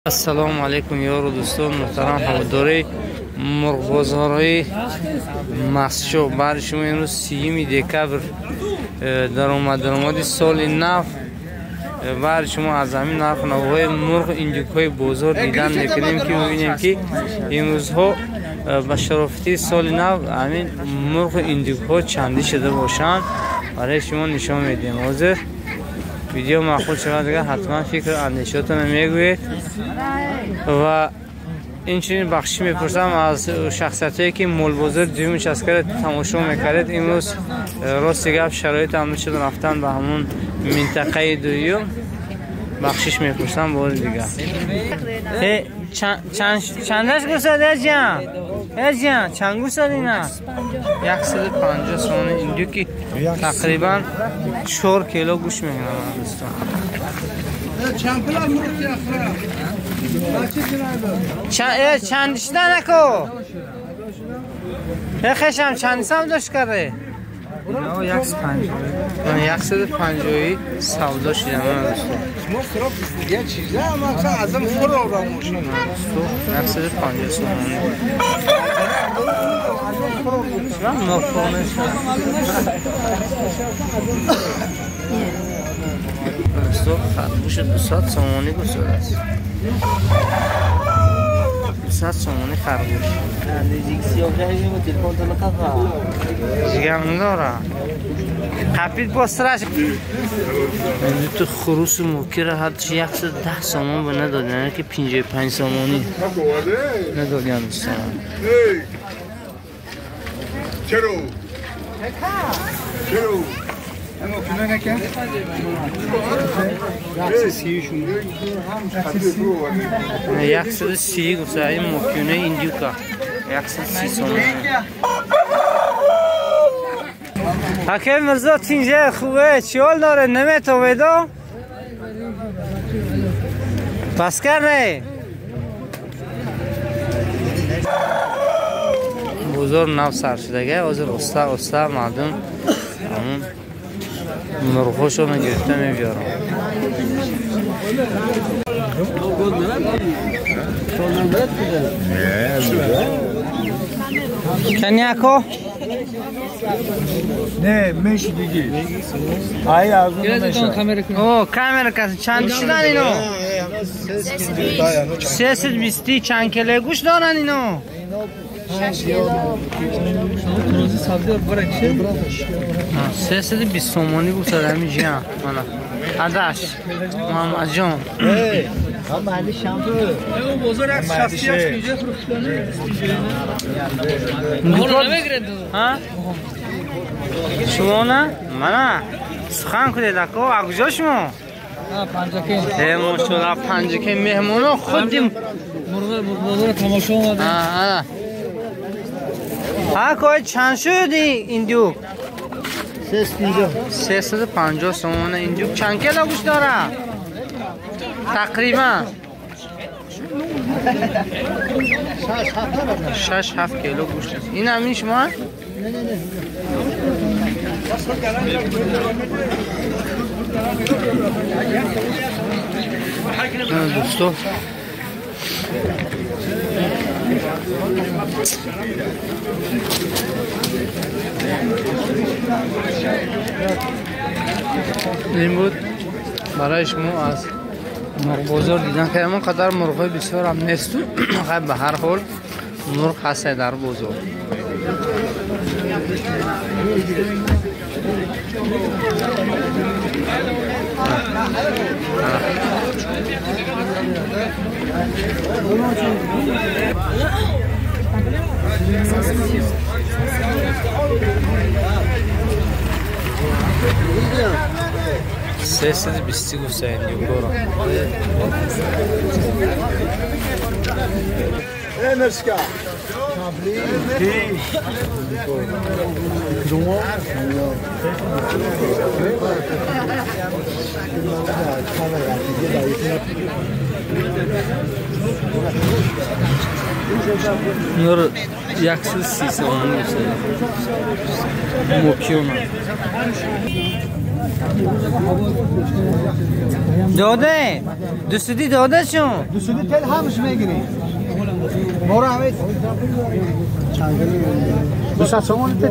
Ассалому алайкум ёру дӯстон муҳтарам ҳаводори мурғбозорҳои Мастчоҳ. Баъди шумо имрӯз 30 декабр даромади соли нав. Баъди шумо аз ҳамин нарху навоҳои мурғ индюкҳои бозор дидан мекунем, ки мебинем, ки имрӯзҳо ба шарофати соли нав ҳамин мурғу индюкҳо чандӣ шуда бошанд, барои шумо нишон медиҳем. Ҳозир видео маъқул шавад, дигар ҳатман фикр андешаотонро мегӯед. Ва инчунин бахшиш мепурсам аз шахсиятҳое, ки молбозори дуюми участкаро тамошо мекардед. Имрӯз рости гап шароит ҳам нашуд рафтан ба ҳамун минтақаи дуюм. Бахшиш мепурсам бори дигар. Чандаш гусад эҷан? Эҷан чанд гусад ина? 150 сомони индюки тақрибан 4 кило гӯшт мекунад дӯстон. Чанд шуда нако? Хешам чанд сам дошт карде? 150 савдо шуда дӯстон. 150 сомони. Харгӯш 200 сомонӣ гусодааст. 200 сомонӣ харгӯш. Ҷигам надора. Қапид бостраш. Ту хурусу мукира ҳарчи 110 сомон ба надод, яъне ки 55 сомонӣ надодям дӯстон. Чаро? Чаро? Яксаду си гуфта ин мокюна индюка 130 сомон. Ҳаким Мирзо тинҷа хубе чӣ ҳол доред? Наметобедо? Пас карде? Бозор нав сар шудага, ҳозир оста оста мардум ҳамун мурғҳошонро гирифта мебиёрам. Каняко? Не, меши диги. Ай аз он меша. О, камера кас чанд шудан ино? 320 чанд кило гӯшт доран ино? 320 сомонӣ гуфтад ҳамин ҷиҳан. Мана адаш Муҳаммадҷон. Шумо на? Мана сухан кунед ако, а куҷо шумо? Мошалла, Панҷакент меҳмоно худдим. Тамошо омадем. Ҳа, чанд шуд индюк? 350 сомона индюк. Чанд кило гӯшт дорад? Тақрибан 6-7 кило гӯшт аст. Ин ҳамин шумо? Дӯсто, ин буд барои шумо аз мурғбозор дидан кардам. Он қадар мурғҳои бисёр ҳам несту, хайр, ба ҳар ҳол мурғ ҳаст дар бозор. Сесаду бисти гуфта индюкоро. Нур 130 сомонӣ гуфта. Мокюна. داده دوستی داده چون دوستی تل همش میگیری برو همه 200 سومون تل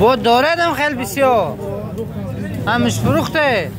با داردم خیلی بسیار همش فروخته.